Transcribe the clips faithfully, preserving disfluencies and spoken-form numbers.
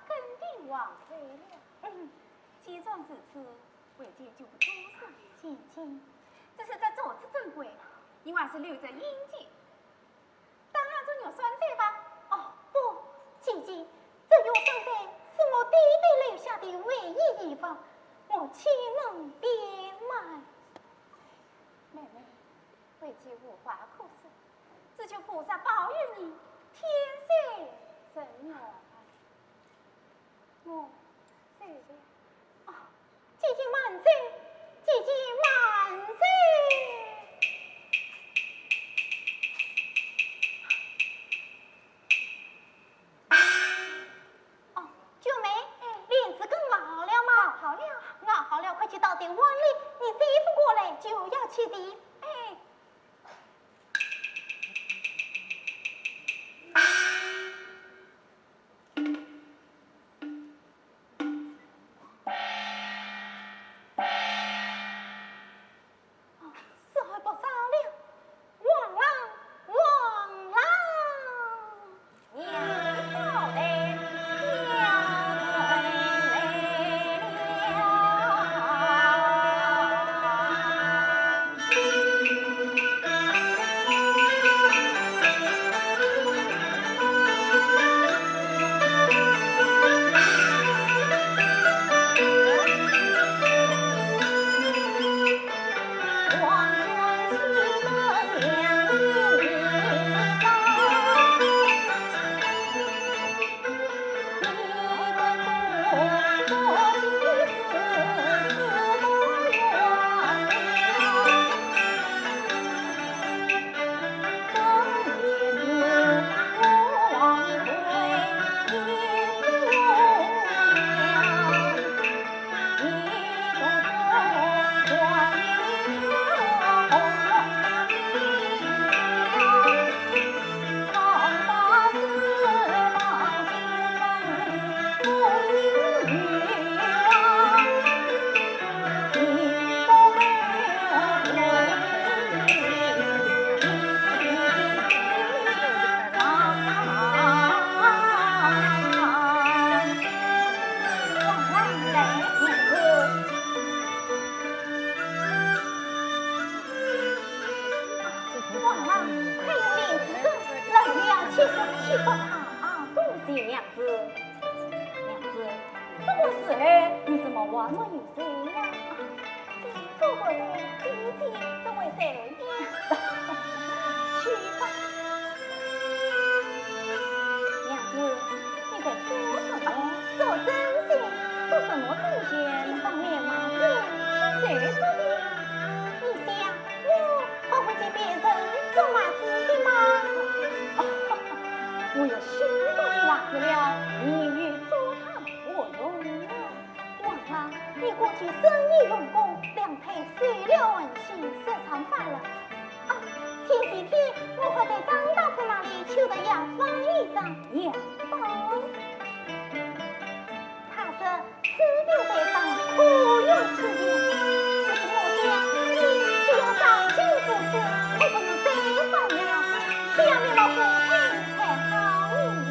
登顶皇位了。嗯，既然如此，为姐就不多说。姐姐，只是这坐姿正规，你还是留着英气。打量这玉扇簪吧。哦，不，姐姐，这玉扇簪是我爹爹留下的唯一遗物，我岂能变卖？妹妹，为姐无话可说，只求菩萨保佑你，天寿resmi。我走了。啊，姐姐慢走，姐姐慢走。哦，九妹，哎，莲子羹熬好了吗？熬好了。熬好了，快去倒在碗里，你姐夫过来就要去提。哎。 哦，时候不早了，王郎，王郎。娘子早来，小人来了。王郎，快用莲子羹冷了，且喝且喝。啊，多谢娘子。娘子，这个时候你怎么还没有睡呀？啊，这做个人，姐姐怎会睡呢？去吧。娘子，你在做什么？做针线。做什么针线？一双棉袜子。替谁做的？你想，我 好会替别人做袜子的吗？我有许多的袜子了，你又做它何用啊？王郎，你过去生意用功，两腿受了寒气，时常发冷。啊，前几天我还在张大夫那里求得药方医治。药方？ 他说此病在当，可有此药。只是我想你既要上京赴试，我不能再烦了。只要你老公肯才好呢。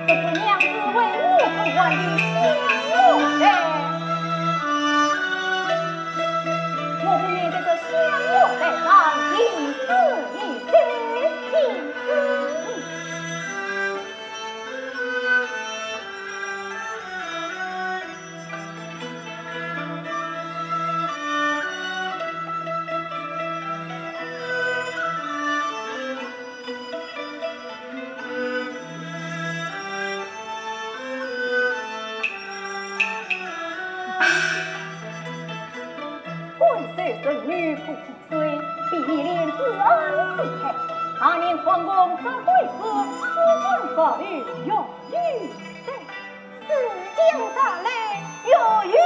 这是娘子为我换的香罗带，我不愿在这香罗带上一死一生，一死一生。 贵妃人女不及谁，比连子恩是谁？他年穿宫做贵子，思将上来，有有在。思将上来，有有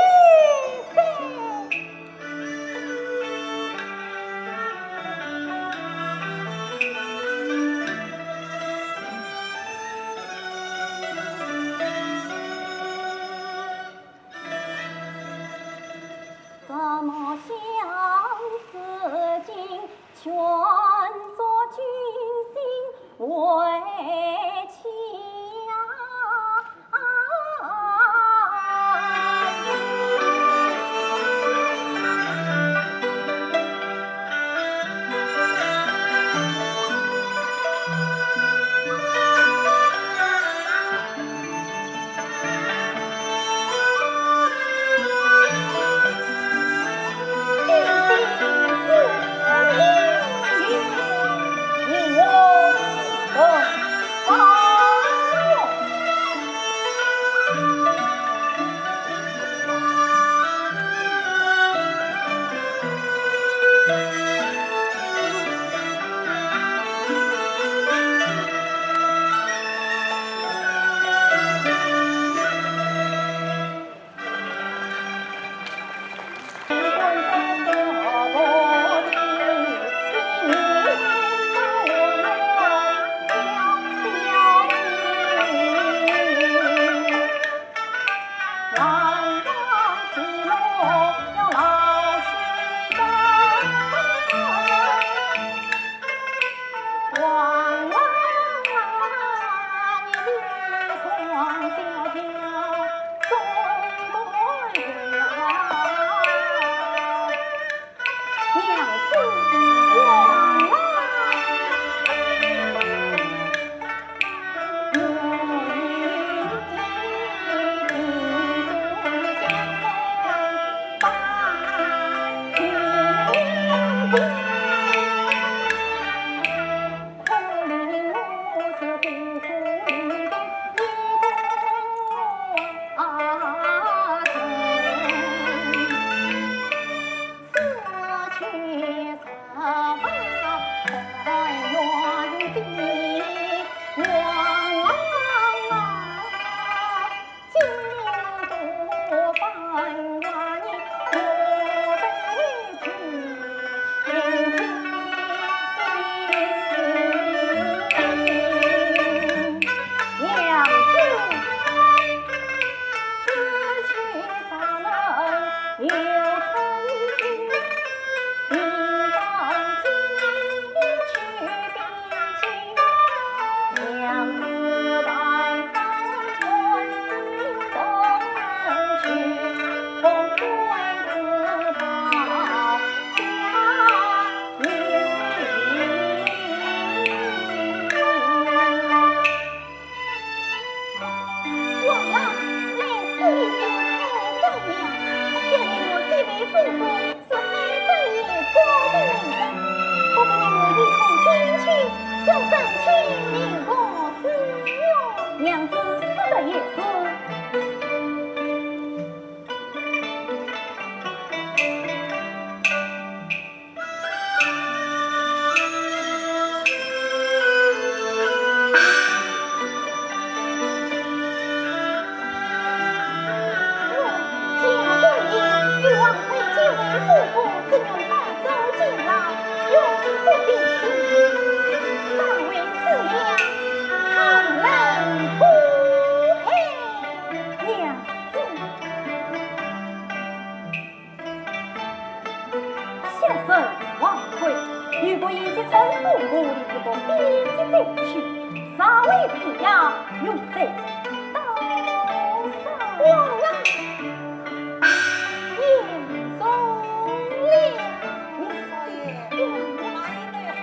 在。 怎么相思情，全作君心为妻呀？王郎，来此一事太重要，想你我这位夫妇是海上一座的美人，不妨你我一同前去，向上去明个誓约。娘子说的也是。 小生王魁，如果因结成夫妇，你这个边际罪去，尚未死呀，有罪到上。王啊，严重了。少爷，王啊，阿姨最好。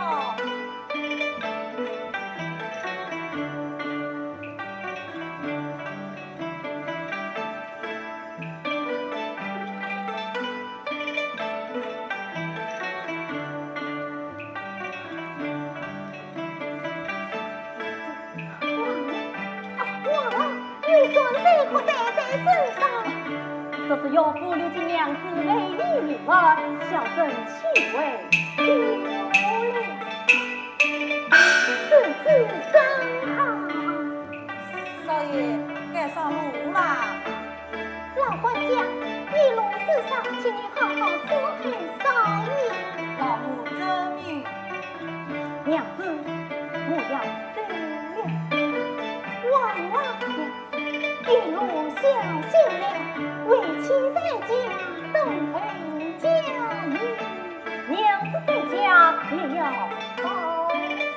这是岳父留给娘子美玉玉儿，小生岂会丢了？如此甚好。少爷，该上路啦。 老管家，一路之上，请你好好伺候少爷。老奴遵命。娘子，我要走了。王啊，娘子，一路小心了，为妻在家等候佳音。娘子在家也要保重。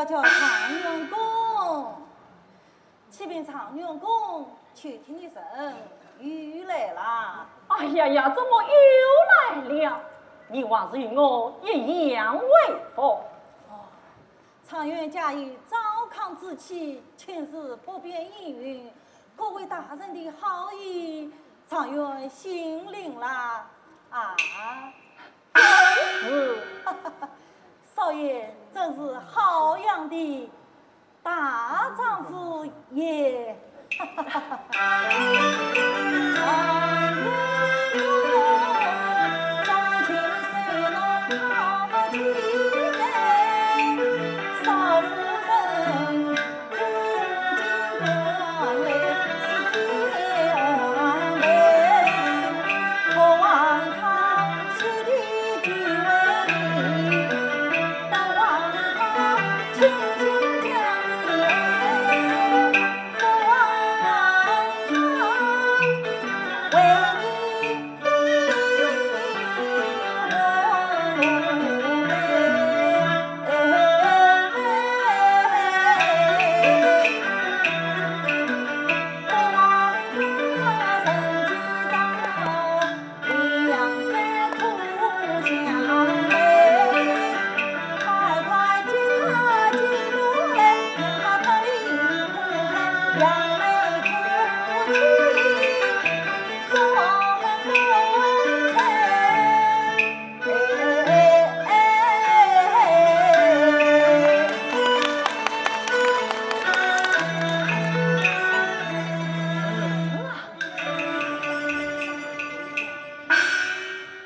叫状元公。启禀状元公，秋天的人又来啦。哎呀呀，怎么又来了？你还是与我一样威风。哦，状元家有糟糠之妻，请示北边应允，各位大人的好意，状元心领啦。啊，真是。少爷真是好样的大丈夫也。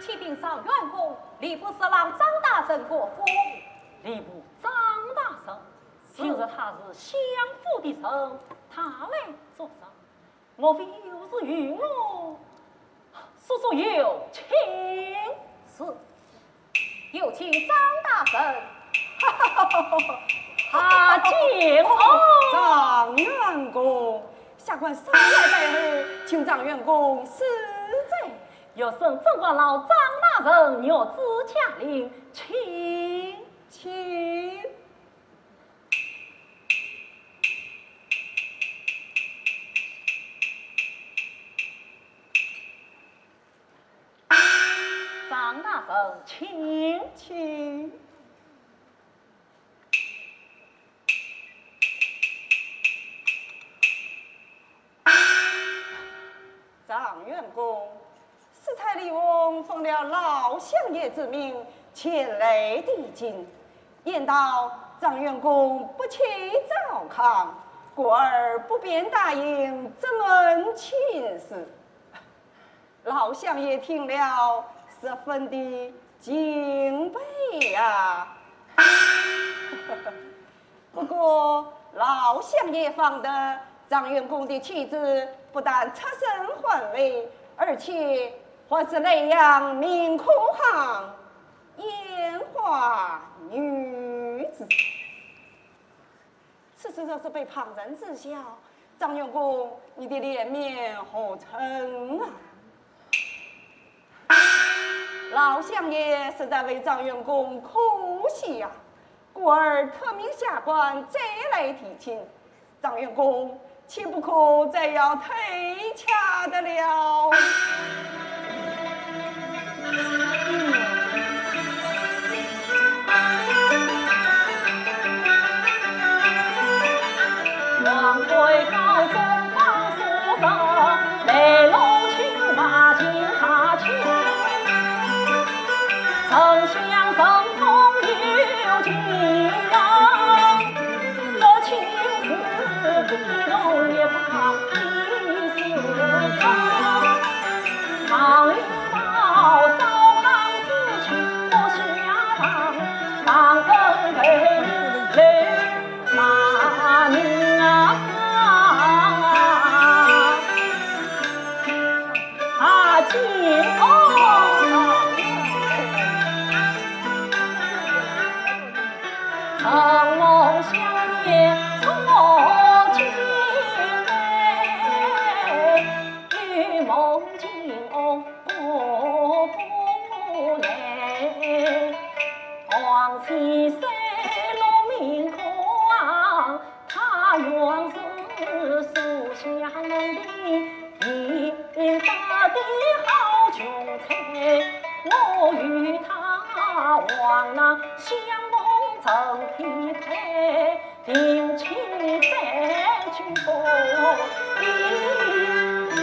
启禀状元公，吏部侍郎张大人过府。吏部张大人，平日他是相府的人，他来做甚？莫非又是与我？叔叔有请。是。 有请张大人。哈哈哈哈哈！啊，见哦。状元公，下官少爷在后，请状元公恕罪。有甚正告老张大人，玉指嘉令，请。请。 张大人，请。请。状元公，适才李翁奉了老相爷之命前来提亲，言道状元公不弃糟糠，故而不便答应这门亲事。 老相爷听了，十分的敬佩呀。不过，老相爷方得，状元公的妻子不但出身寒微，而且还是莱阳名科巷烟花女子。 此事若是被旁人知晓，状元公，你的脸面何存啊？老相爷实在为状元公可惜呀，故而特命下官再来提亲。状元公，切不可再要推 下的了。我与他往那相逢城里陪，定期再举步一天。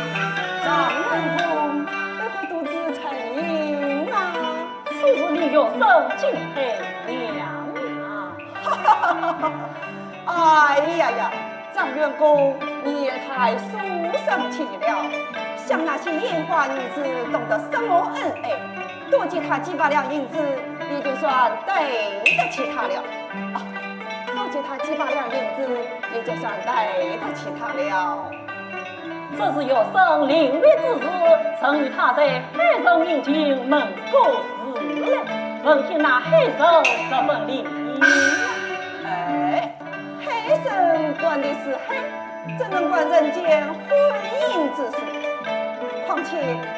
啊，状元公，你可独自成行啊？此事令学生敬佩良啊。哎呀呀，状元公，你也太书生气了。像那些烟花女子，懂得什么恩爱？多给她几百两银子，也就算对得起她了。啊，多给她几百两银子，也就算对得起她了。这是学生临别之时，曾与她在海神面前盟过誓言，闻听那海神十分灵验。哎，海神管的是海，怎能管人间婚姻之事？况且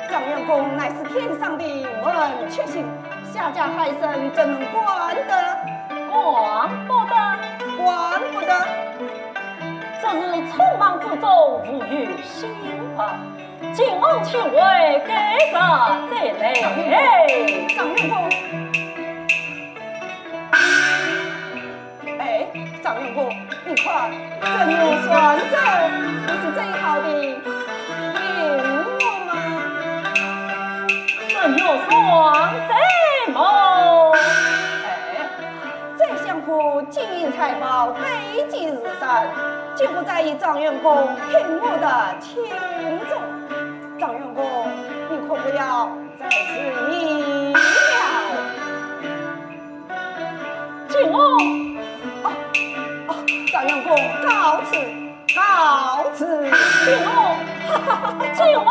状元公乃是天上的文曲星， 下嫁海神怎能管得？管不得。管不得。这是匆忙之中无有心法，请王请回改日再来。状元公，哎，状元公，你看，这玉扇子不是最好的礼物吗？这玉扇子么？哎，宰相府金银财宝堆积如山，就不在于状元公听我的情衷。状元公，你可不要再迟疑了。 请我。哦，哦，状元公，告辞，告辞。请我，请我，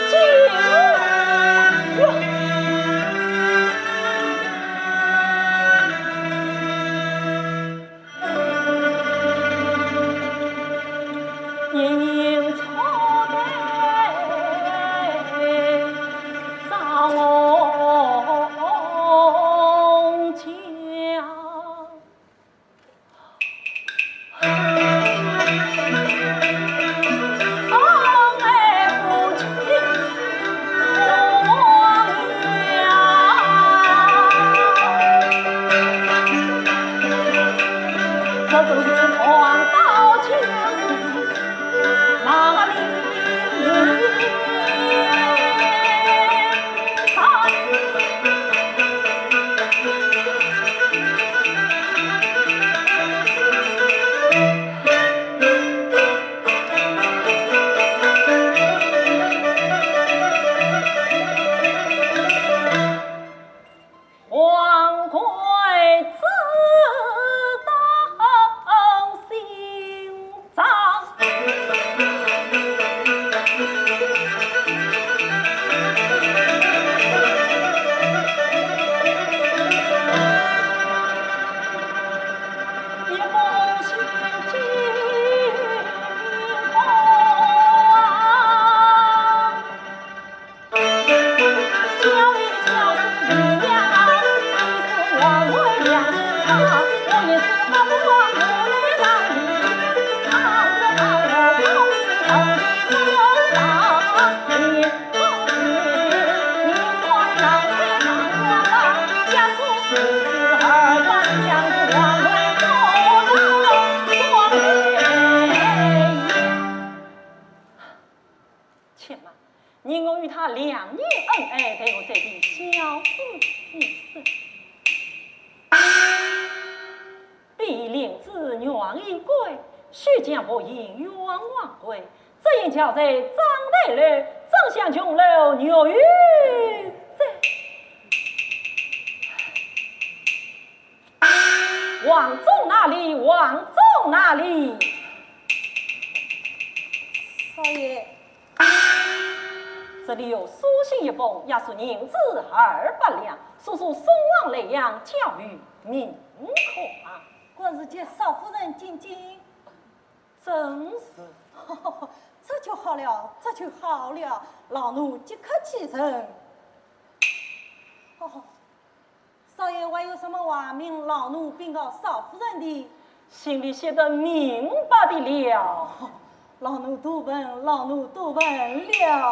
请我。哟。王贵之当心。 且慢，你我与他两年恩爱，待我再定小事一事。比邻子愿意归，须将薄银愿王归。只因巧在章台楼，正向琼楼玉宇哉。王忠哪里？王忠哪里？少爷， 这里有书信一封，押数银子二百两，速速送往莱阳，交与明华。啊，官人接少夫人进京。正是。这就好了，这就好了，老奴即刻启程。哦， 少爷还有什么话命老奴禀告少夫人的？信里写得明白的了。老奴多闻，老奴多闻了。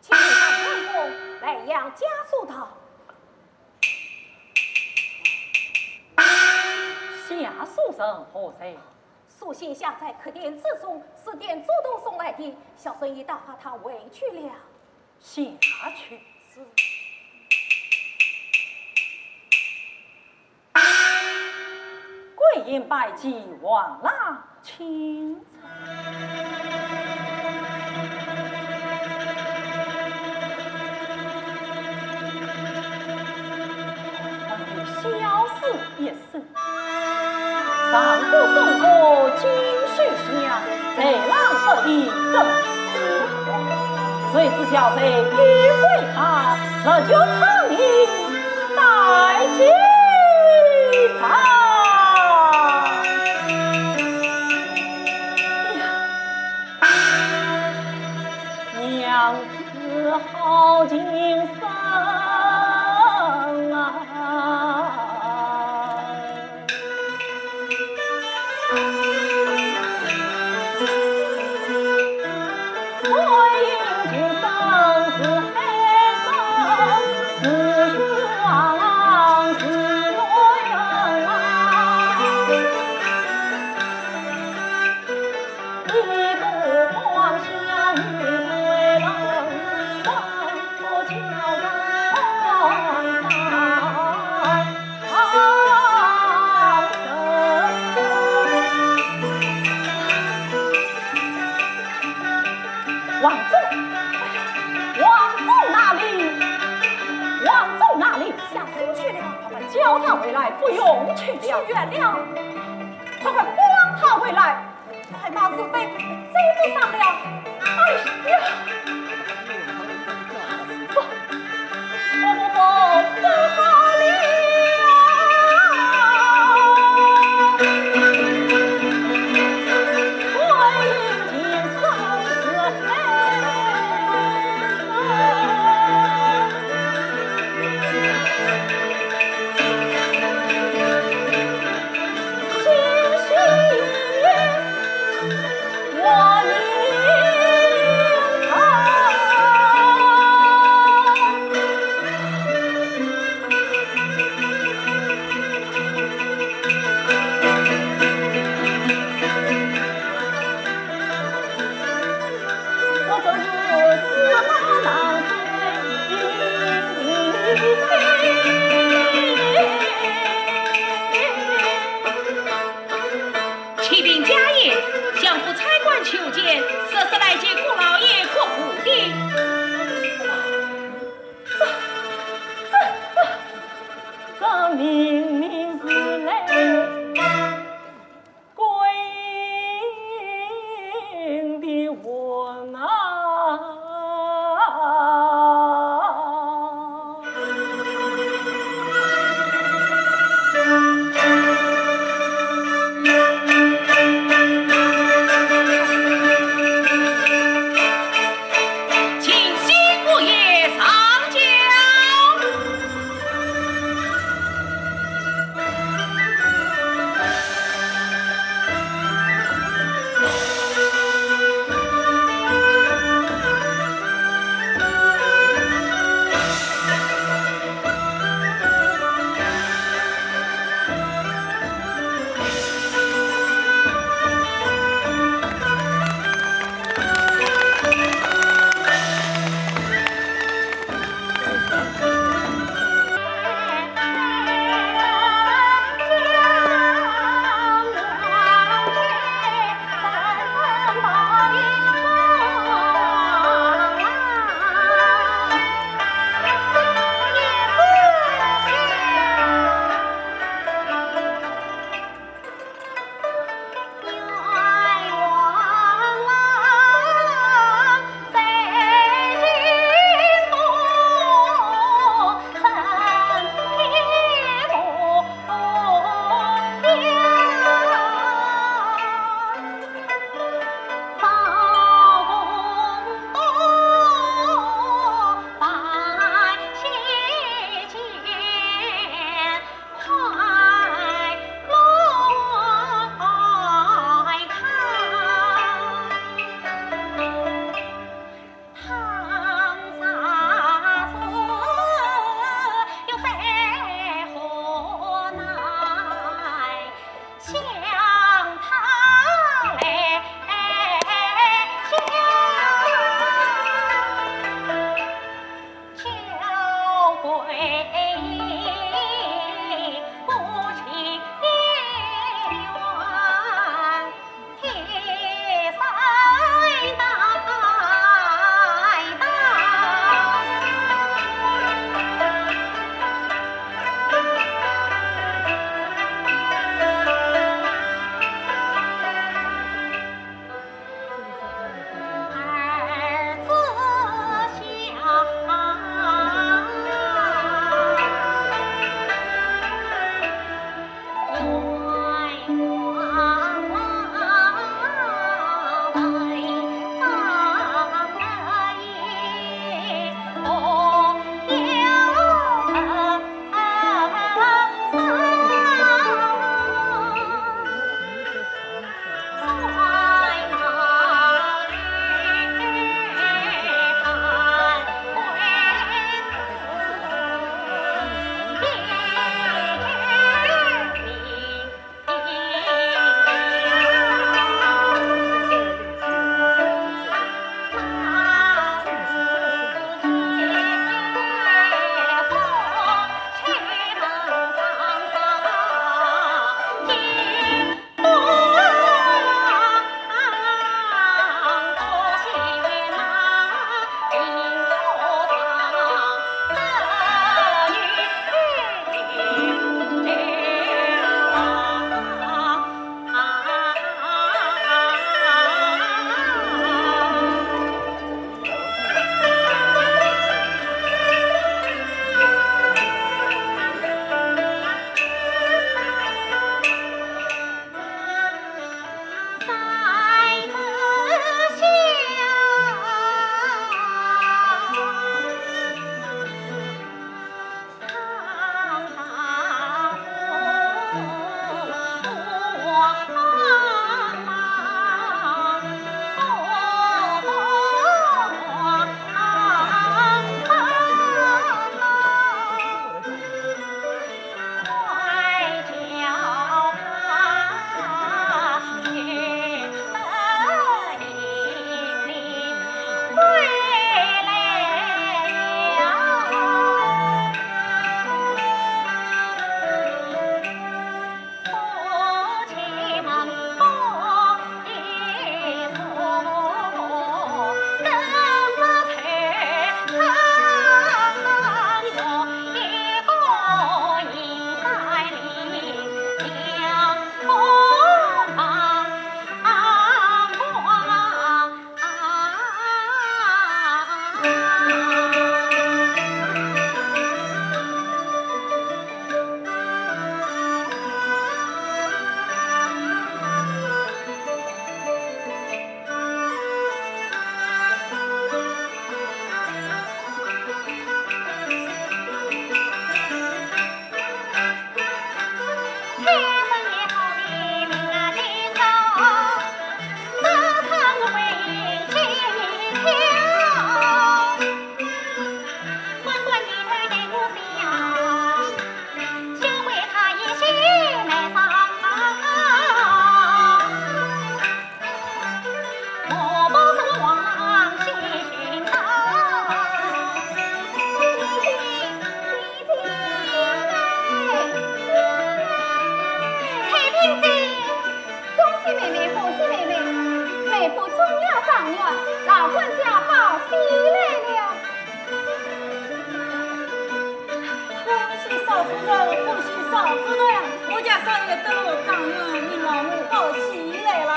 请你上天宫，莱阳家书到。下书人何人？ 书信下在客店之中，是店主动送来的，小生已打发他回去了。下去。是。跪胤拜见王郎，请。 小事一事，上古送过金手香，才郎得意真是狂。谁知巧在玉桂堂，日久成名，拜见长。呀，娘子 好情深啊。 王忠，哎呀，王忠哪里？王忠哪里？下书去了。快快叫他回来，不用去了。去远了。快快赶他回来。 快马如飞，追不上了。哎呀！不，不，不，不，不好了！ 我明明是来归阴的魂啊！请新姑爷上轿。我中了状元，老管家报喜来了。恭喜少夫人，恭喜少夫人，我家少爷得了状元，命老奴报喜来了。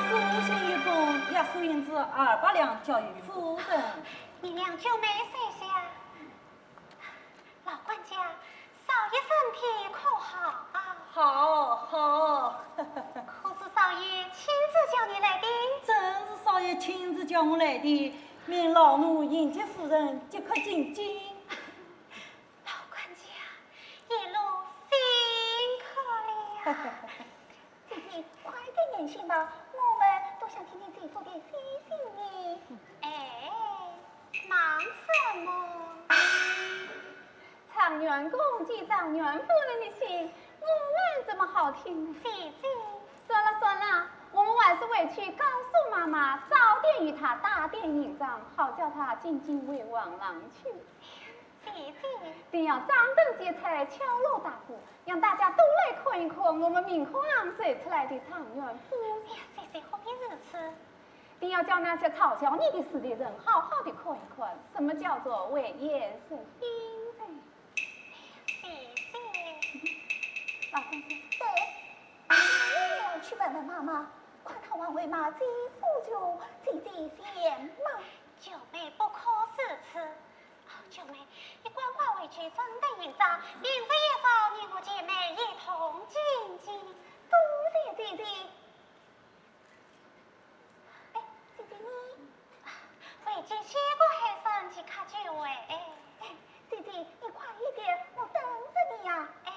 书信一封，押书银子二百两，交与夫人。你让九妹收下。老管家，少爷身体可好？好，好。可是少爷亲自叫你来的？正是少爷亲自叫我来的，命老奴迎接夫人，即刻进京。 老管家，一路辛苦了。姐姐，快点念信吧，我们都想听听姐夫的喜讯呢。哎，忙什么？状元公接状元夫人的信，我们怎么好听呢？姐姐。算了算了，我们还是回去告诉妈妈，早点与她打点行装，好叫她进京回王郎去。 姐姐。定要张灯结彩，敲锣打鼓，让大家都来看一看我们明晃走出来的状元夫人。哎呀，姐姐，何必如此？定要叫那些嘲笑你的事的人好好的看一看，什么叫做危言耸听。姐姐。老公公。对。你也要去问问妈妈，看她还会骂姐夫就姐姐嫌骂。九妹不可如此。 九妹，你乖乖回去准备行装，明日一早你我姐妹一同进京。多谢姐姐。哎，姐姐你？回去歇个好身，即刻就回。哎，姐姐，你快一点，我等着你呀。哎。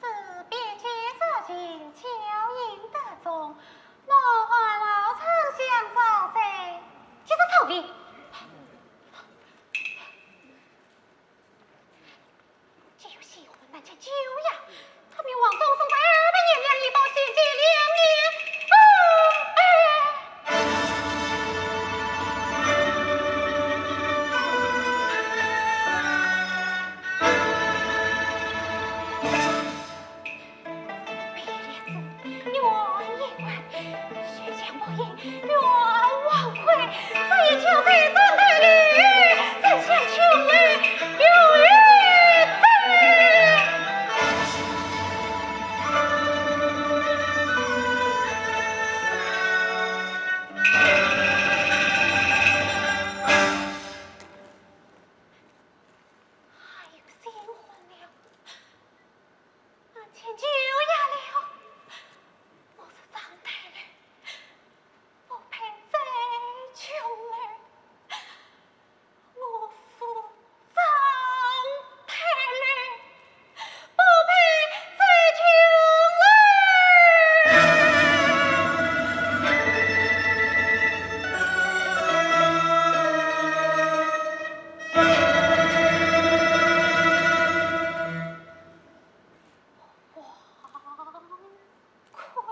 自比肩入京，交引得中，莫话老丞相早在，今日早的。只有喜欢南京酒呀，他命王忠送上二百银两以报先前两年恩爱。 哎呦，新婚了，俺欠酒呀了，我是张太太，不配再穷了。 我是张太太，不配再穷了。王魁，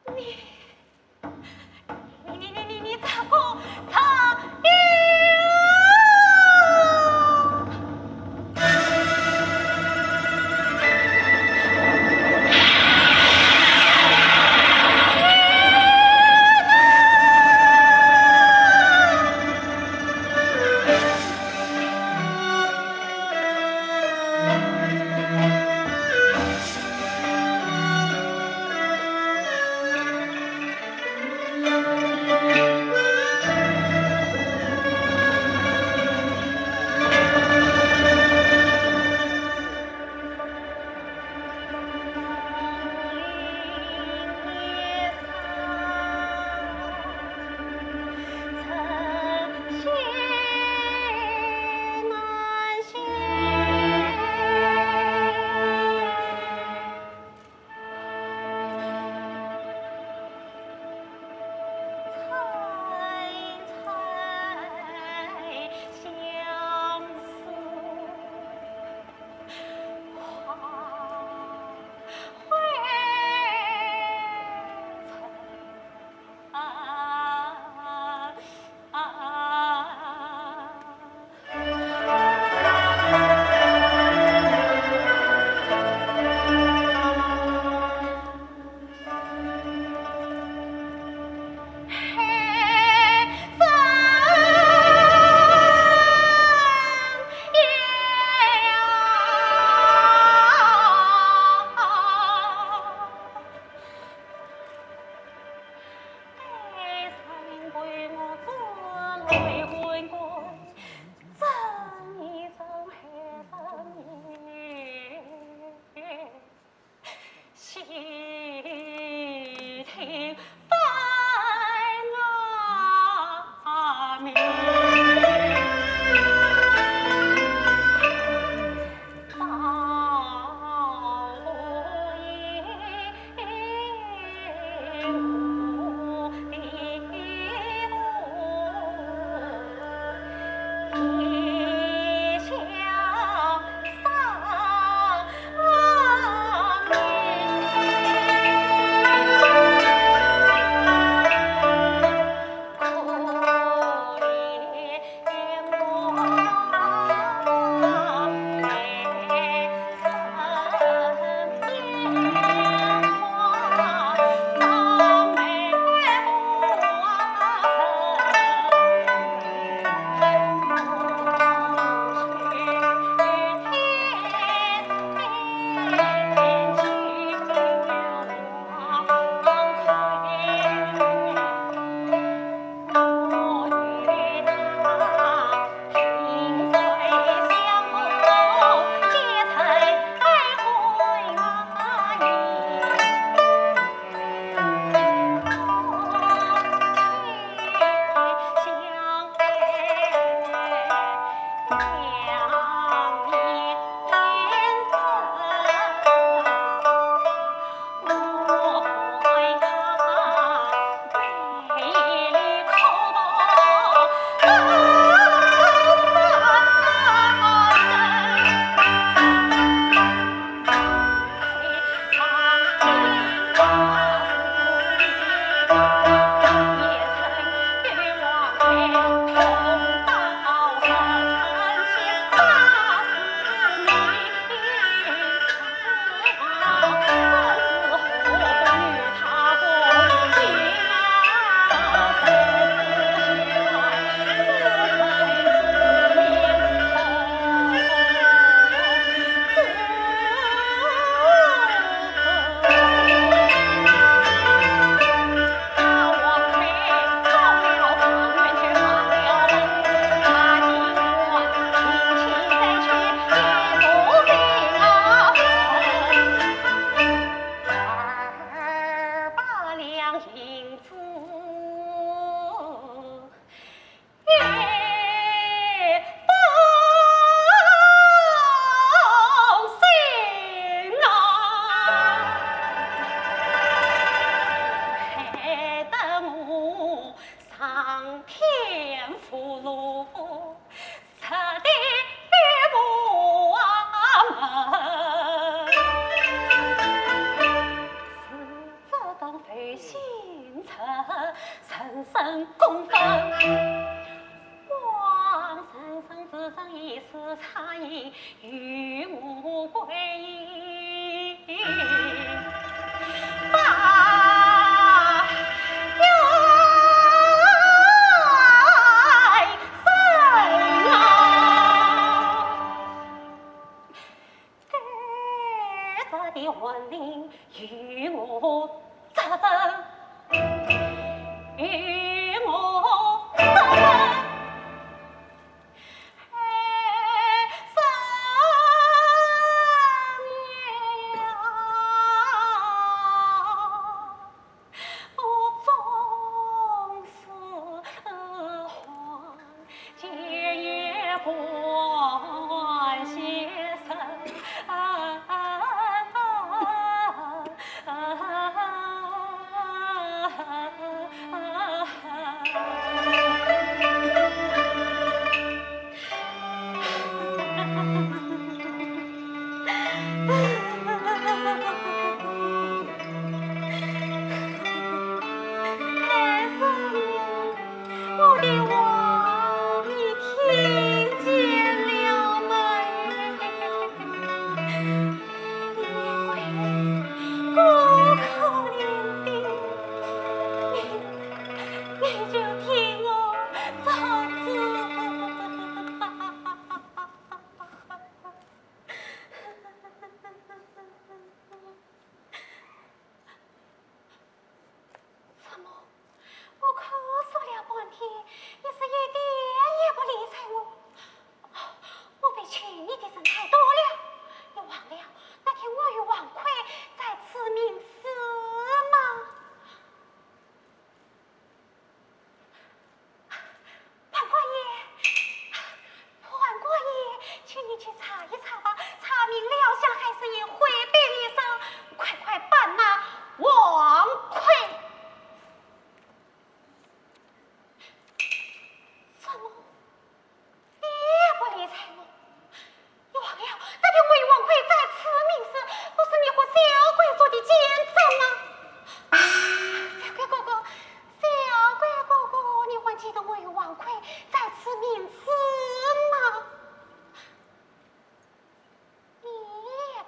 你 你，你，你，你，你，你这个贼！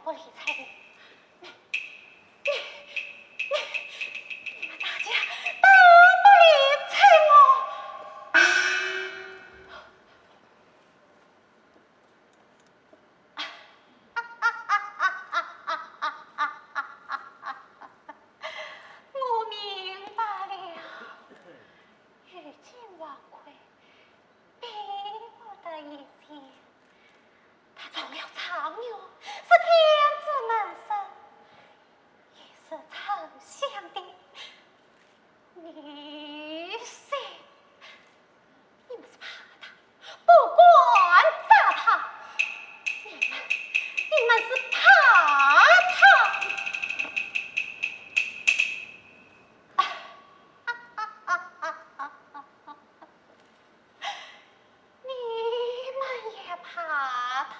不理睬我。你、你、你、你们大家都不理睬我。我明白了，如今王魁比不得以前。他中了状元，是天子门生，也是丞相的女婿。你们是怕他，不敢打他，你们、你们是怕他。你们也怕他。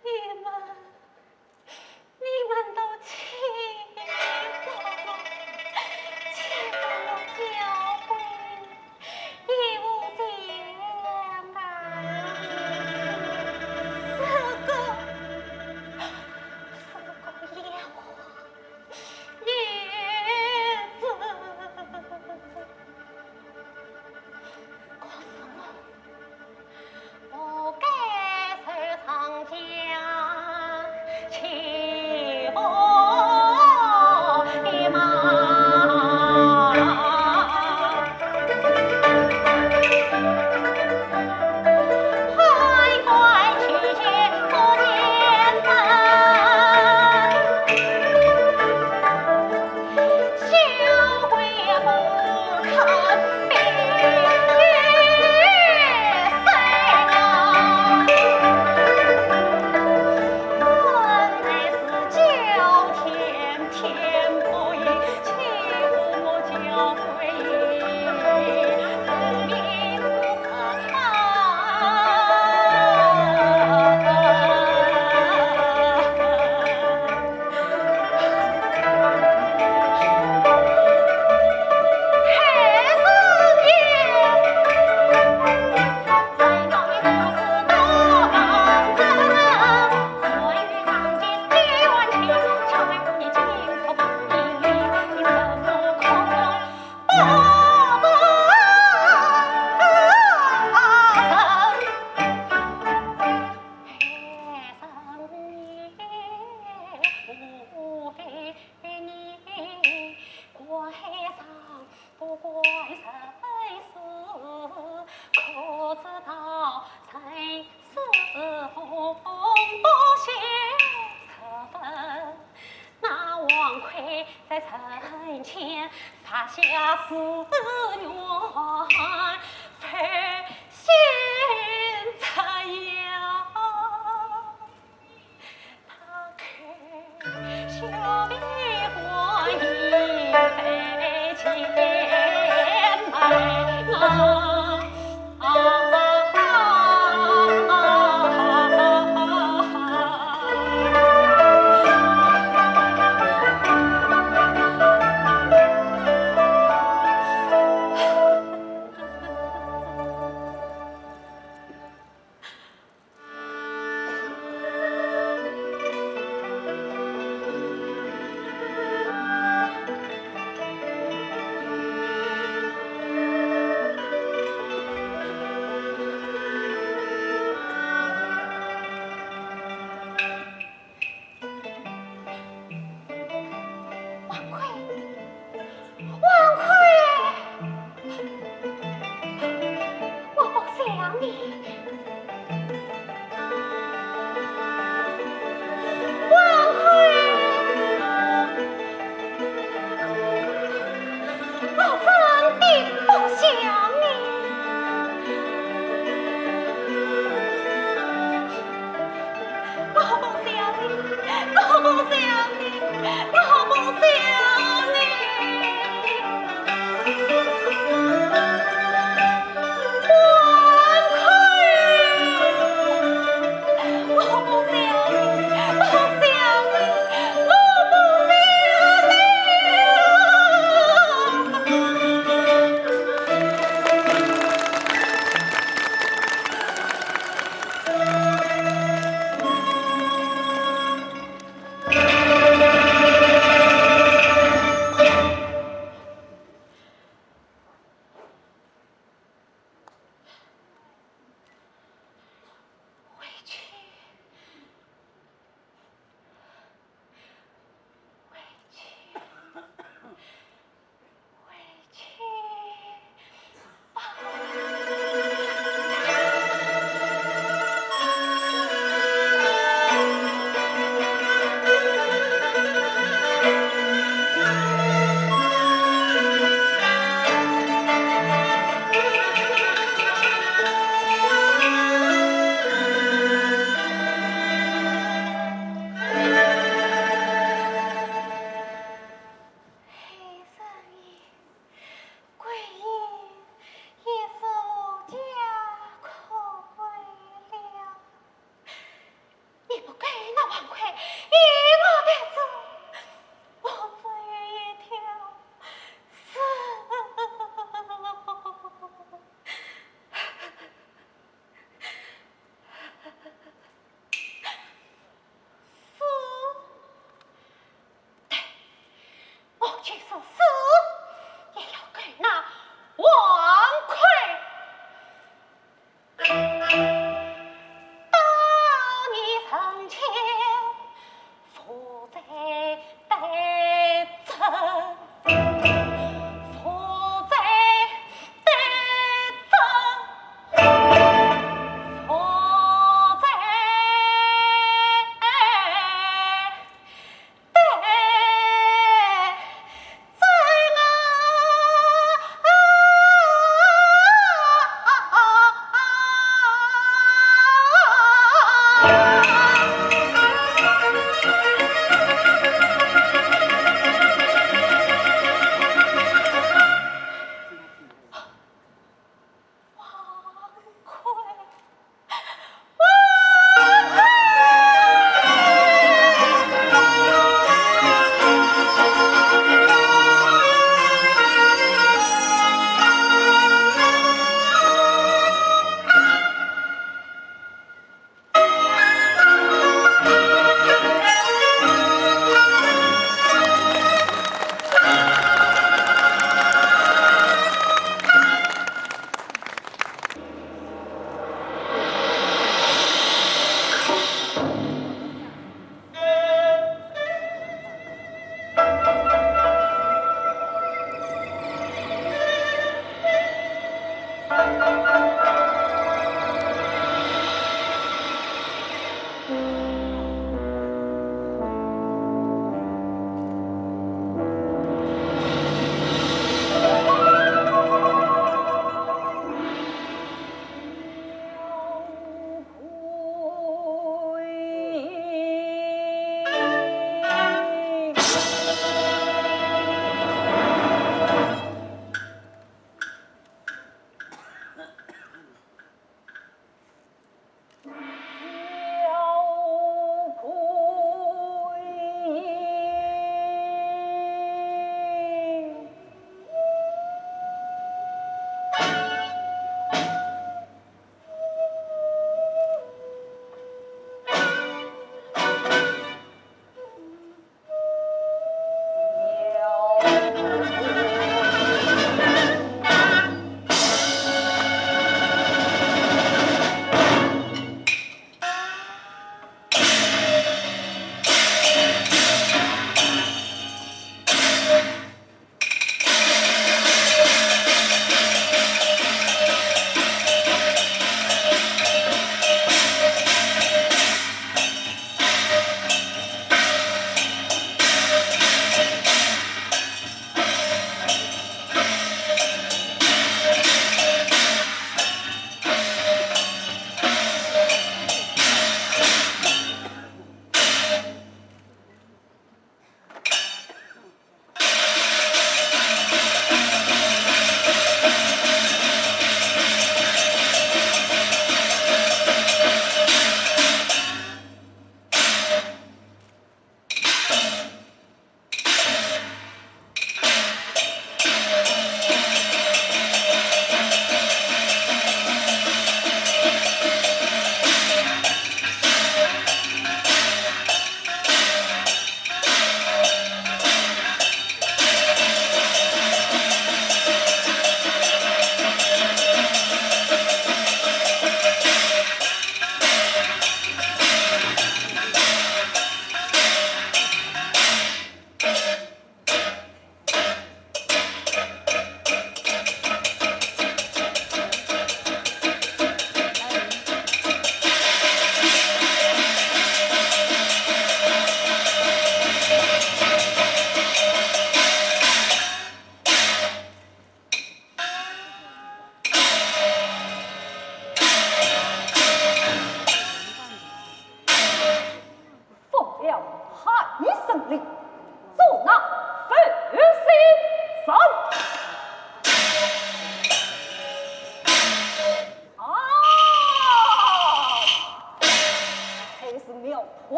你们、你们都气死我，气死我，教会一无前啊！四个、四个妖 也子。可是我不该受上家欺负的嘛。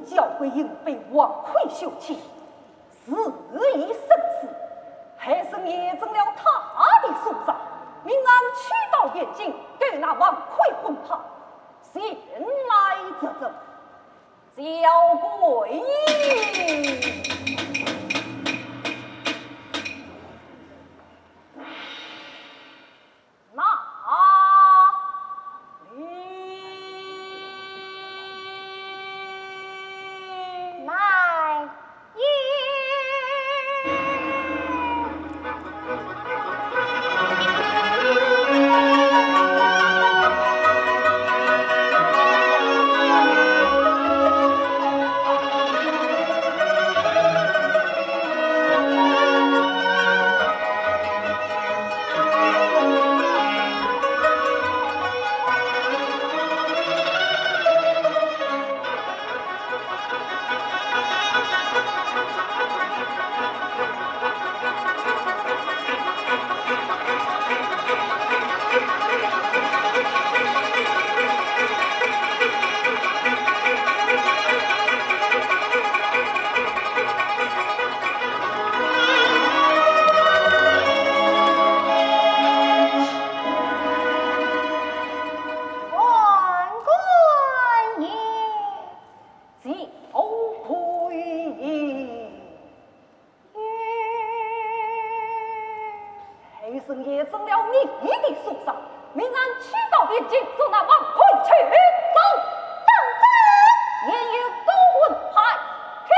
教会因被王魁休弃，事已深死，还是验证了他的所在，命俺取刀便进，给那王魁婚判，前来作证。小鬼！哪里？来也！判官爷。小鬼爷。 还是验证了你的所在，命俺取刀便进，捉那王魁去斩。当真？言有公文牌，听。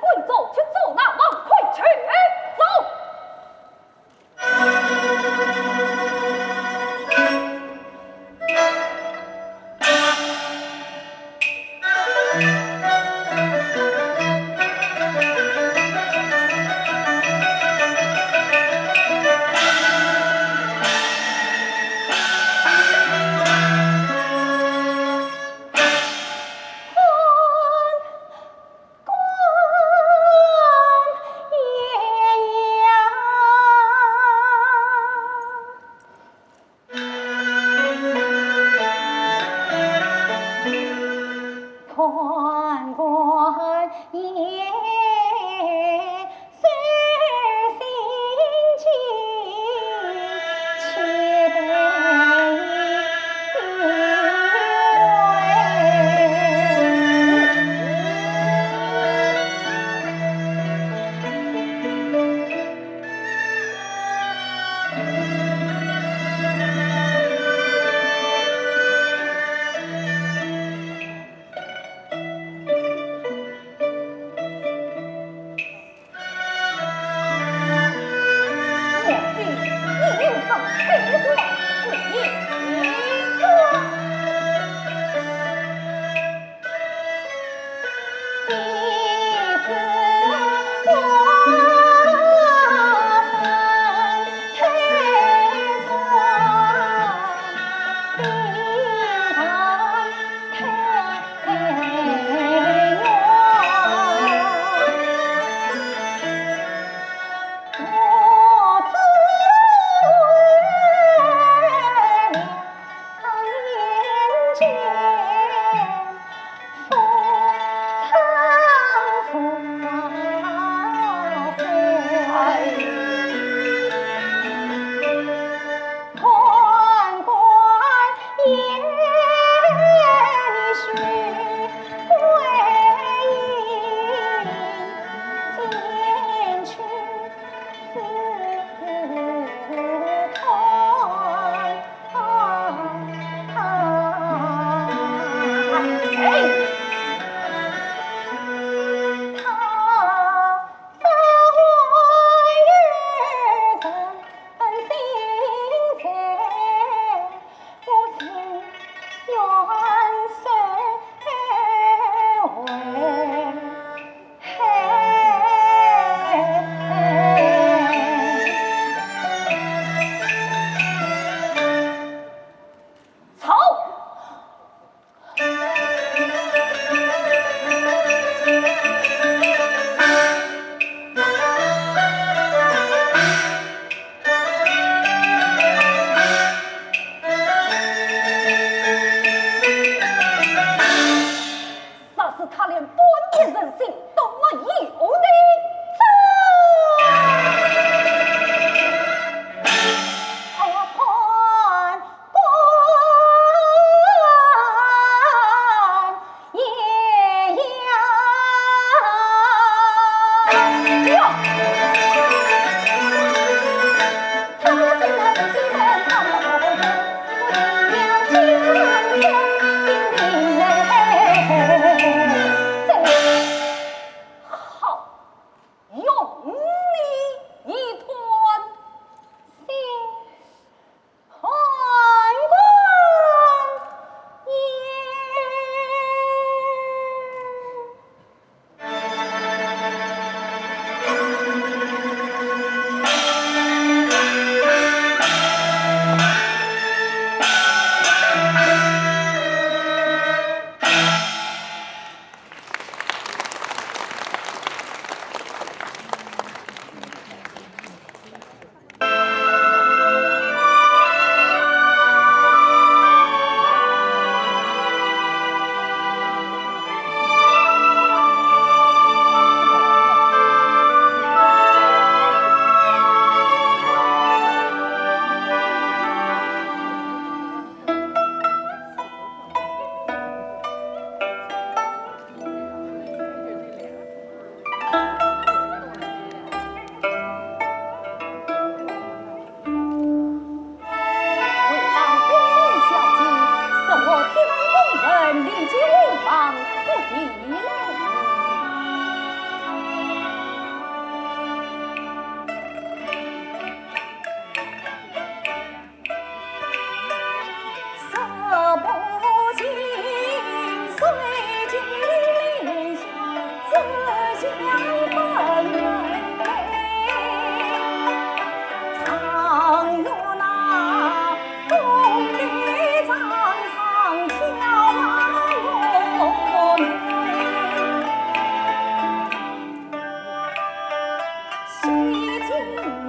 滚走，去捉拿王魁去，走。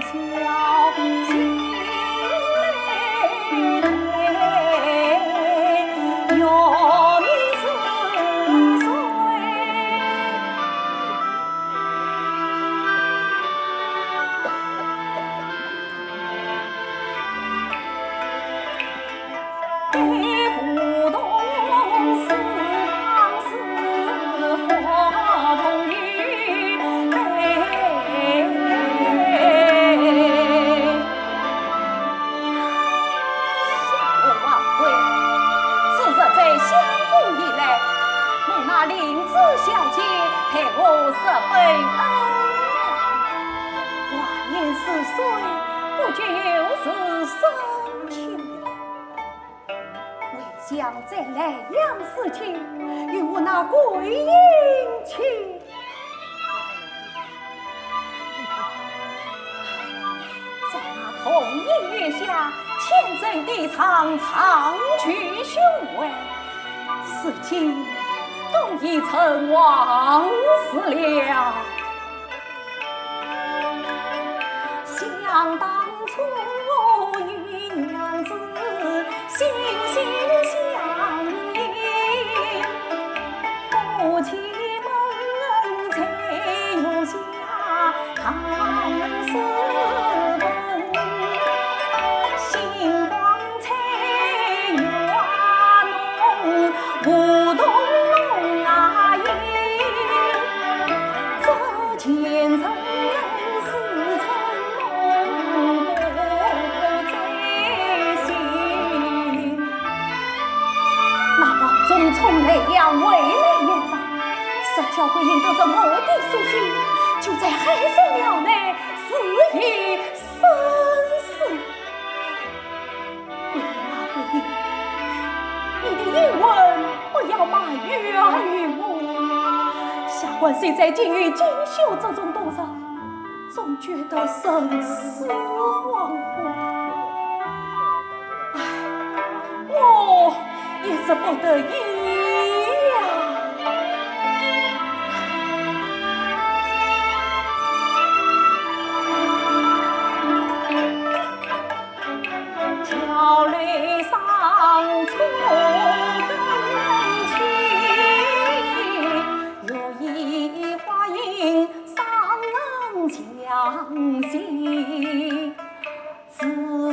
谢过王贵，自这次相逢以来，蒙那林子小姐待我十分恩爱。话言似水，不觉又是深秋了。 回想在莱阳时期，与我那桂英情。在那同一月下，虔诚地唱长句胸怀，如今都已成往事了。 想当初与娘子心心相印，夫妻们在月下谈诗文，星光 彩霞浓，梧桐红啊映，这前尘似春梦，不再醒。那王忠从莱阳回来一趟，是叫桂英得着我的书信，就在海神庙内自缢身死。 桂英啊，桂英，你的英文不要埋怨于我。下官虽在金玉锦绣之中度日，总觉得神思恍惚。唉，我也是不得已呀。 桥楼上初更起，月移花影上墙西。自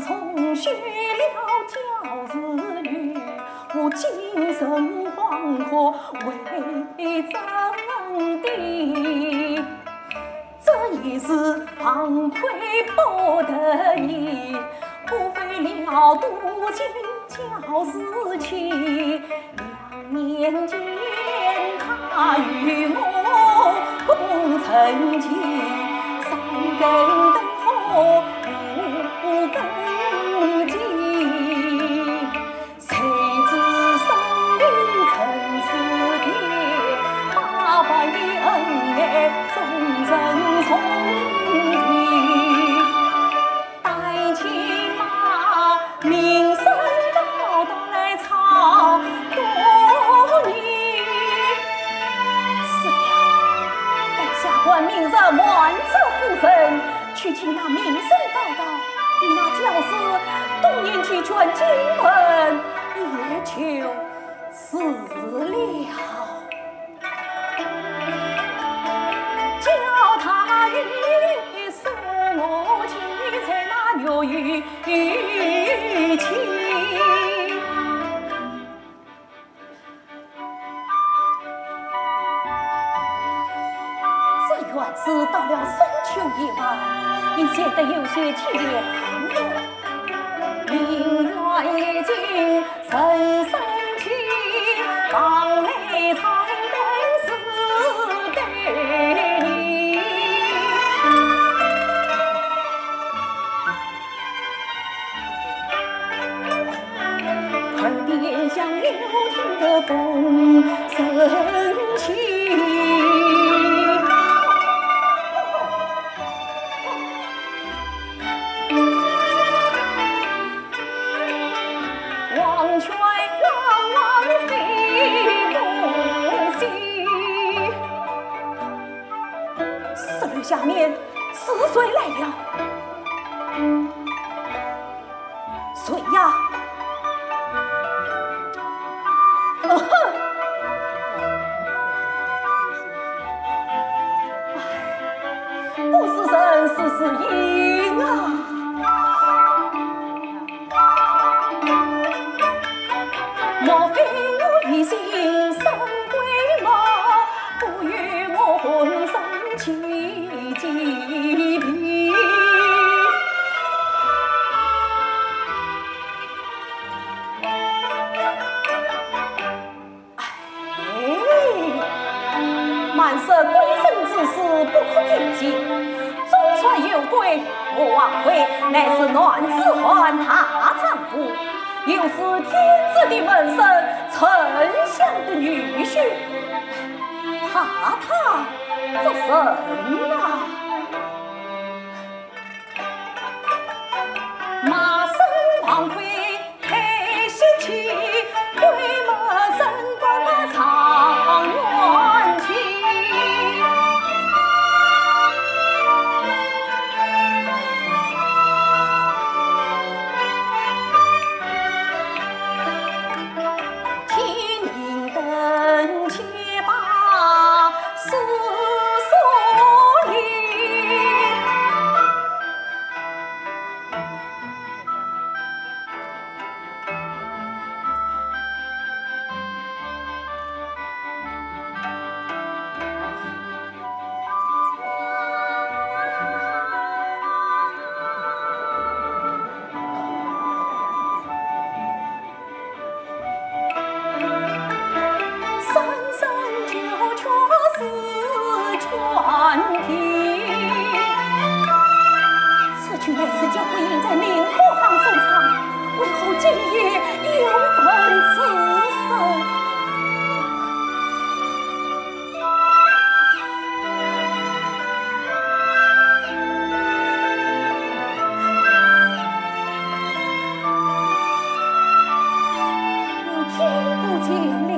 从许了焦氏女，我精神恍惚未曾定。 这一世望亏不得已，辜负了多情焦氏妻。两年前他与我共成疾，三更灯火五更鸡。 谁知生平尘世间，百般的恩爱终成重病。担起那名声高堂来唱多年。是呀，待下官命人瞒着夫人， 去请那名声高堂，与那焦氏多年期全经文，也就是了。叫他与送我去在那月与期。 这院子到了深秋以后，已显得有些凄凉了。庭院已经人声寂，房内残灯似对联。 耳边响又听得风声起。黄泉汪汪飞不息。 石楼下面是谁来了？谁呀？呃哼！哎，不是人是，是影啊！莫非我一心三归吗？不与我浑身起鸡皮。 哎，满是鬼神之事不可听信，总算有鬼，我王魁乃是男子汉大丈夫，又是天子的门生，丞相的女婿，怕他做甚啊？ 马身王魁开喜气，鬼门神官状元去。天人等且把 思索哩。三生九泉是泉体。此曲乃是焦桂英在明火巷所唱，为何今夜又闻此声？ 我听不见了，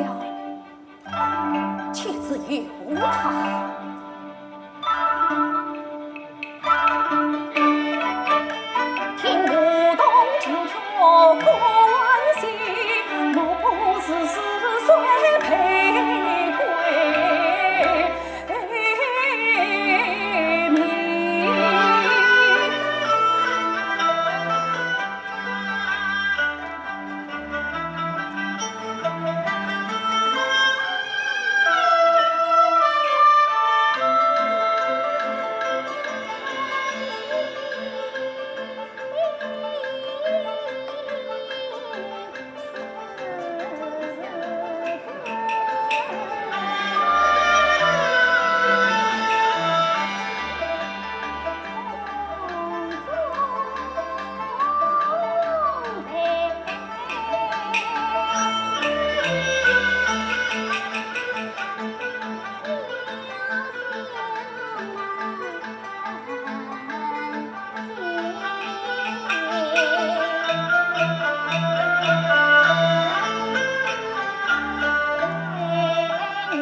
岂止有他。 听不懂九泉歌欢喜，我不是死罪配鬼迷。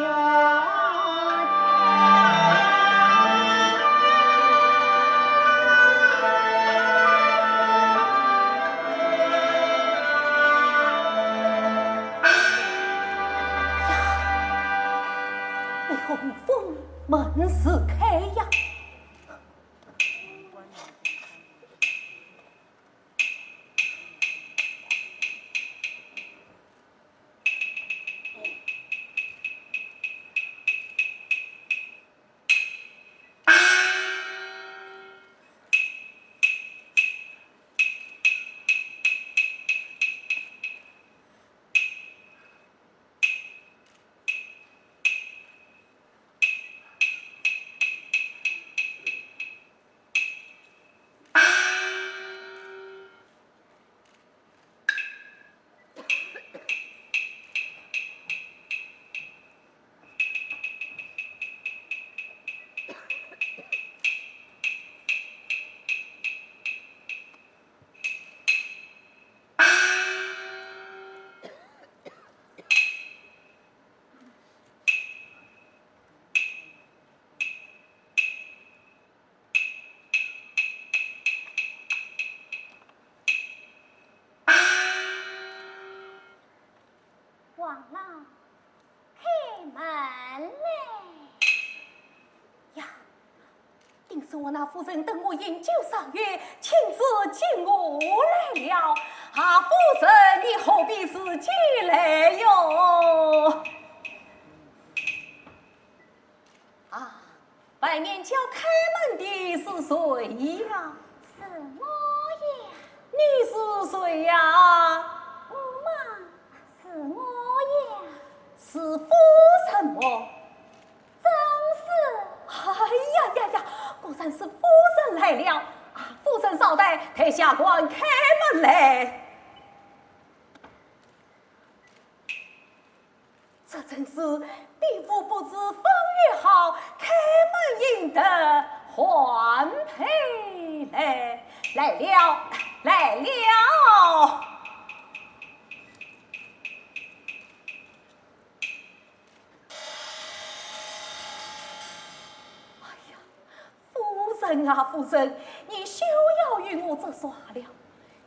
呀，被洪峰门自开呀！郎，开门来。呀，丁氏和那夫人等我饮酒赏月，请旨请我来了。啊，夫人，你何必自己来哟？啊，外面叫开门的是谁呀？是我呀。你是谁呀？我嘛，是我呀。是夫人么？正是。哎呀呀呀，果然是夫人来了。啊，夫人稍待，待下官开门来。这真是比武不知风雨好，开门迎得换佩来。来了，来了。 哎呀，夫人啊，夫人，你休要与我作耍了。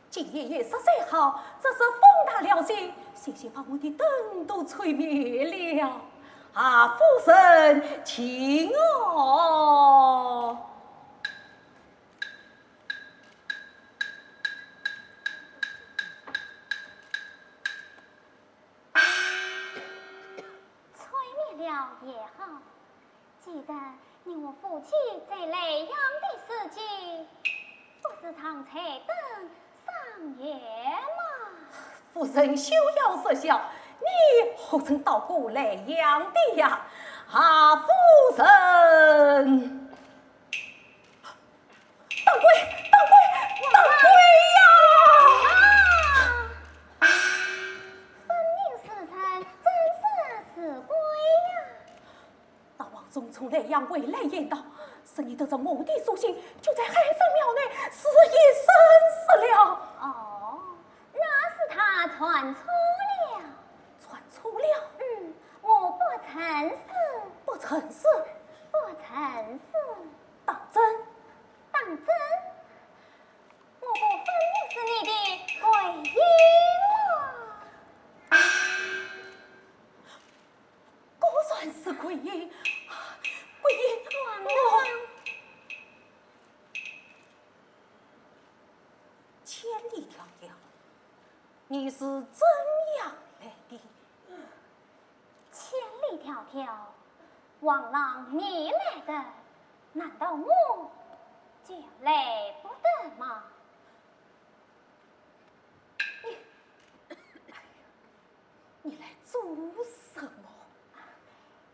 今夜月色虽好，只是风大了些，险些把我的灯都吹灭了。啊，夫人，请哦。 吹灭了也好，记得你我夫妻在莱阳的时节，不是常彩灯赏月吗？夫人休要说笑，你何曾到过莱阳的呀？啊，夫人！ 当归，当归，当归呀！分明是人，真是是鬼呀！大王匆匆来阳回来言道，是你得着我的书信，就在海神庙内自缢身死了。哦，那是他传错了。传错了？嗯，我不曾死。不曾死？不曾死。当真？ 当真？我不分明是你的桂英吗？果然是桂英，桂英，王郎。千里迢迢，你是怎样来的？ 千里迢迢，王郎你来的，难道我就来不得吗？你，哎呀，你来做什么？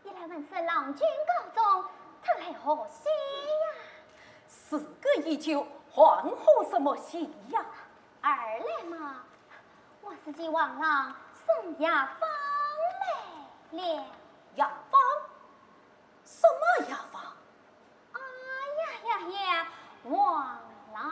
一来问是郎君高中，二来贺喜呀。事隔已久，还贺什么喜呀？二来嘛， 我是替王郎送药方来了。药方？什么药方？哎呀呀呀，王郎啊！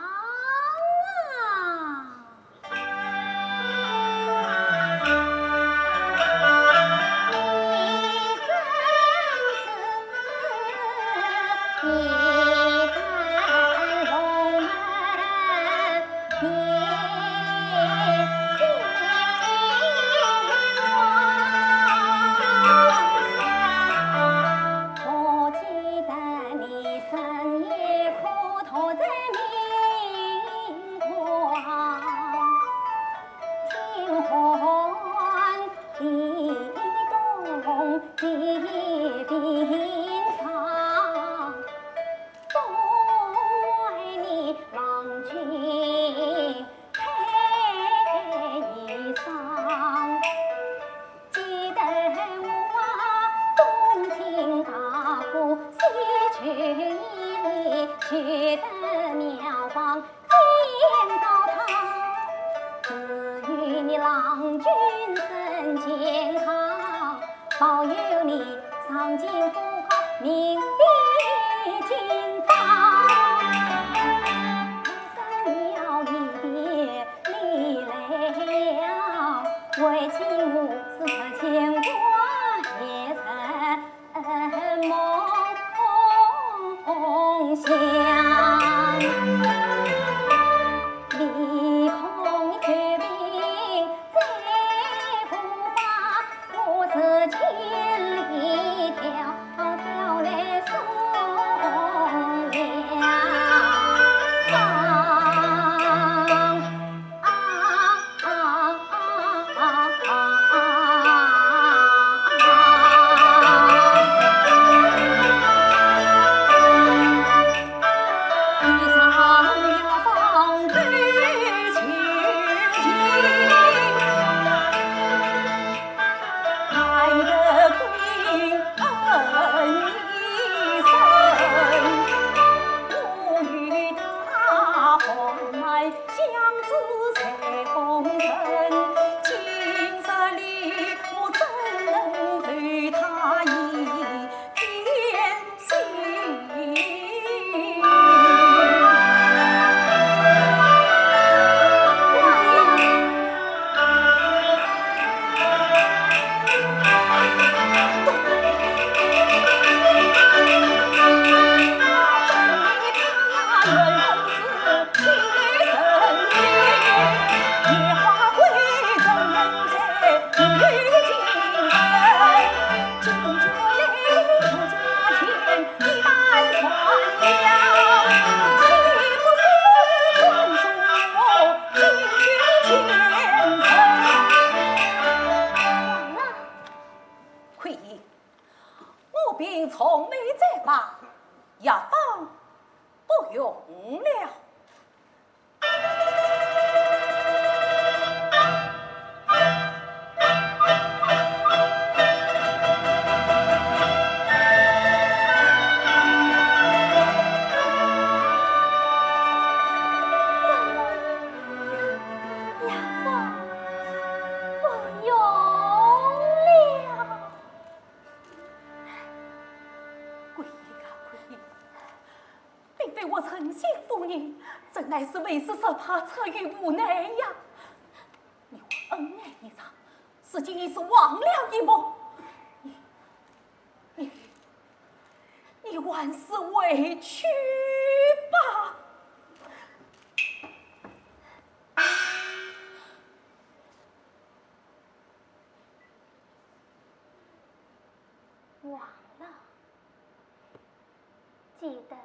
药方不用了。 桂英啊，桂英，并非我存心负你，真乃是为时所迫，出于无奈呀。你我恩爱一场，如今已是忘了一幕。你，你，你还是回去吧。 王老，记得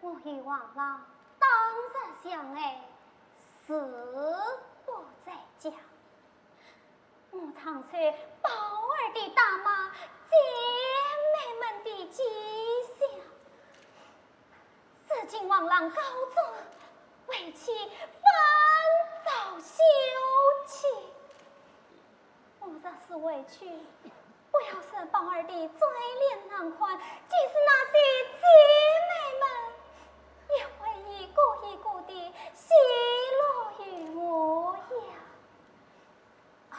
我与王老当日相爱，誓不再嫁。我常受宝二的打骂，姐妹们的讥笑。 如今王老高中，为妻反遭休弃。我若是回去，不要说宝二的嘴脸难看，即使那些姐妹们，也会一个一个地奚落于我呀。 啊，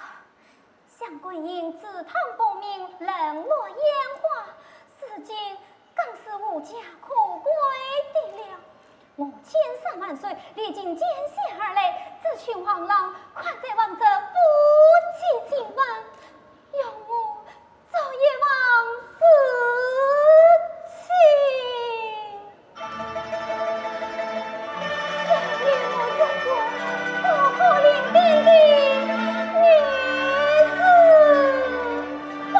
想桂英自叹不明，冷落烟花，如今更是无家可归的了。我千山万水，历尽艰险而来，只求王老看在王侄夫妻情分，容我 做一往事情。赦免我这个孤苦伶仃的女子吧。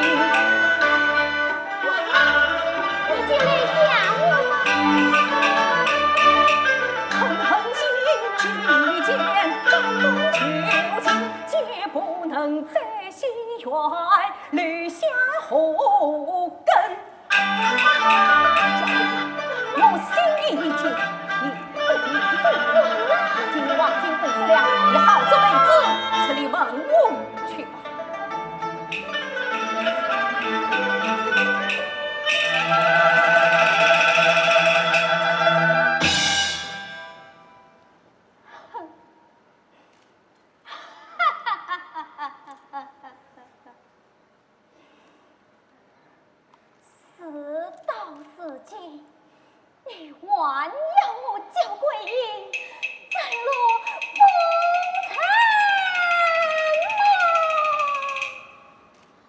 你竟来吓我吗？我心意已决，你不必多问。今日黄金五十两，你好做妹子，出里门屋去吧。事到如今，你还要我焦桂英走入风尘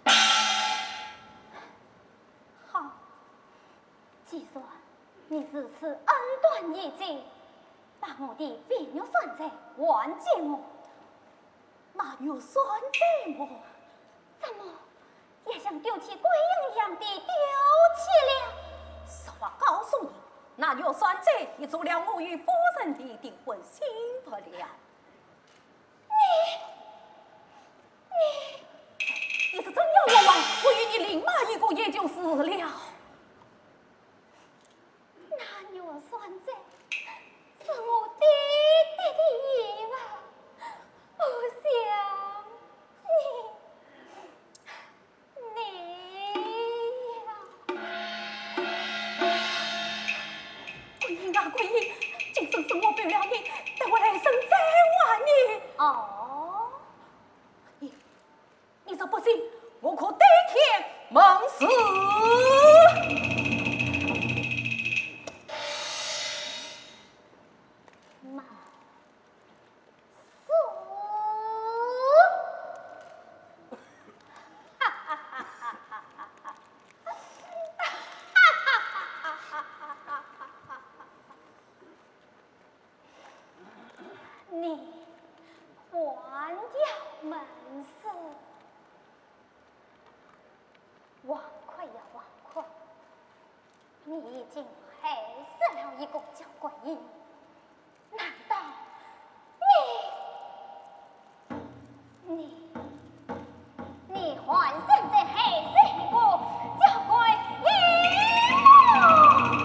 吗？好，既然你如此恩断义绝，把我的碧玉簪钗还给我。那玉簪钗么？怎么，也像丢弃桂英一样地丢弃了？实话告诉你，那玉簪钗已做了我与夫人的订婚信物了。你，你，你是真要我吗？我与你另觅一个也就是了。 那玉簪钗是我爹爹的遗物，我想你，你呀。桂英啊，桂英，今生是我负了你，待我来生再还你。哦。你 你若不信，我可对天盟誓。盟誓？你还要盟誓？王魁呀，王魁，你已经害死了一个焦桂英，难道你，你，你还想再害死一个焦桂英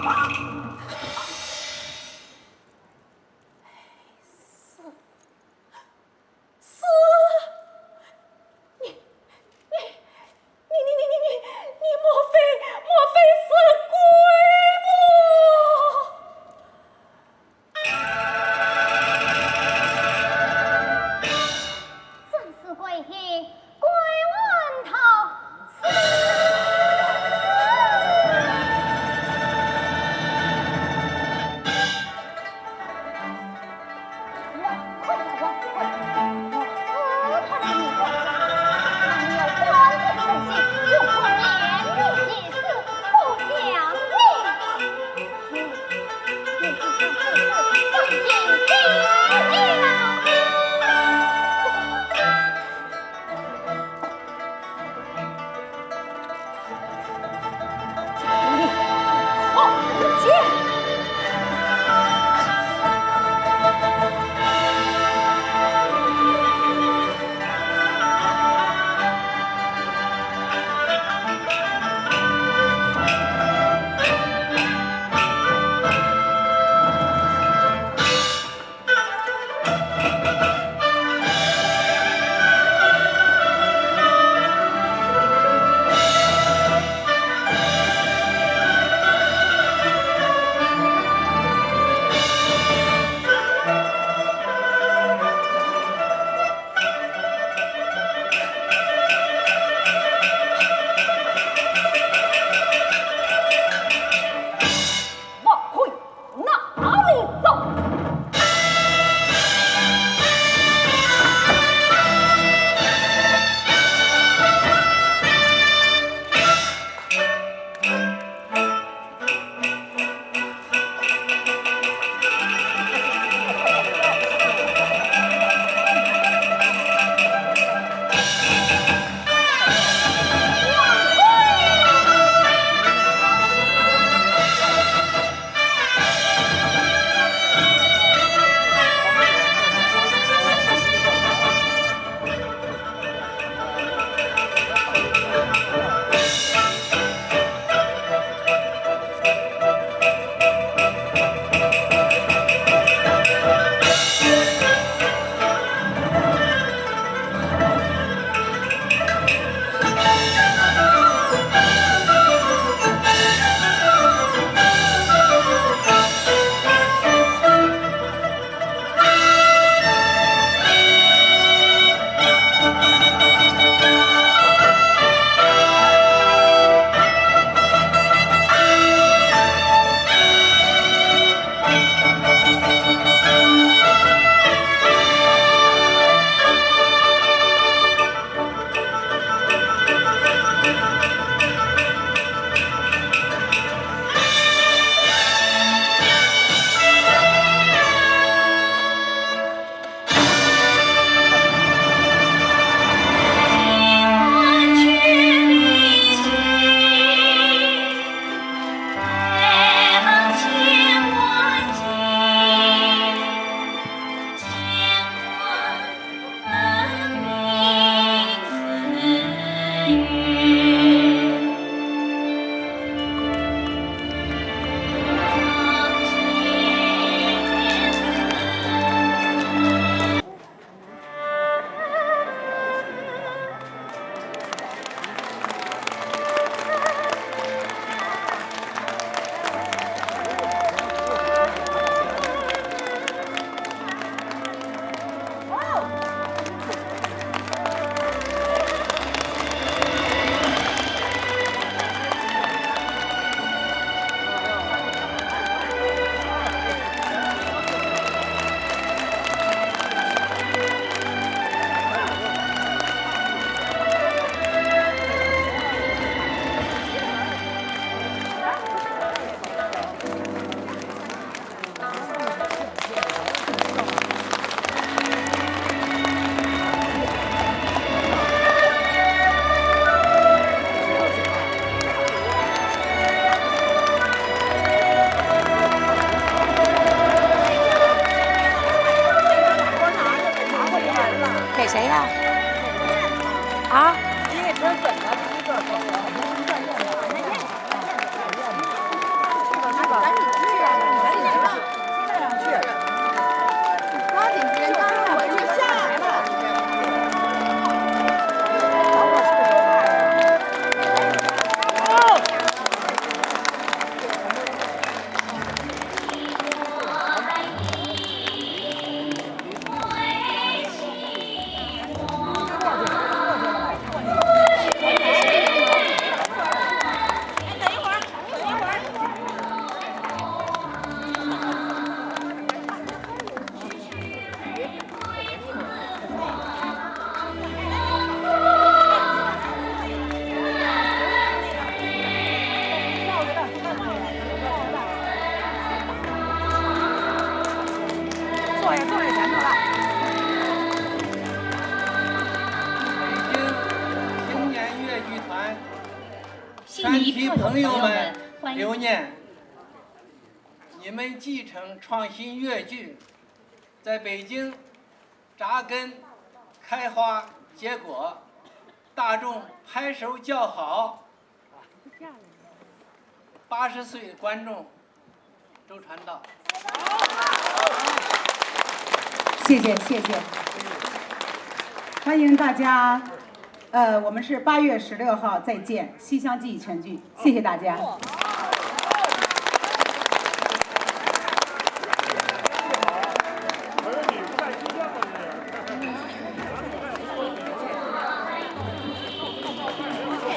吗？ 是，是，你，你，你，你，你，你，你莫非，莫非是鬼么？山西朋友们留念，你们继承创新越剧，在北京扎根、开花结果，大众拍手叫好。八十岁观众，周传道。谢谢谢谢，欢迎大家。呃，我们是八月十六号再见，《西厢记》全剧，谢谢大家。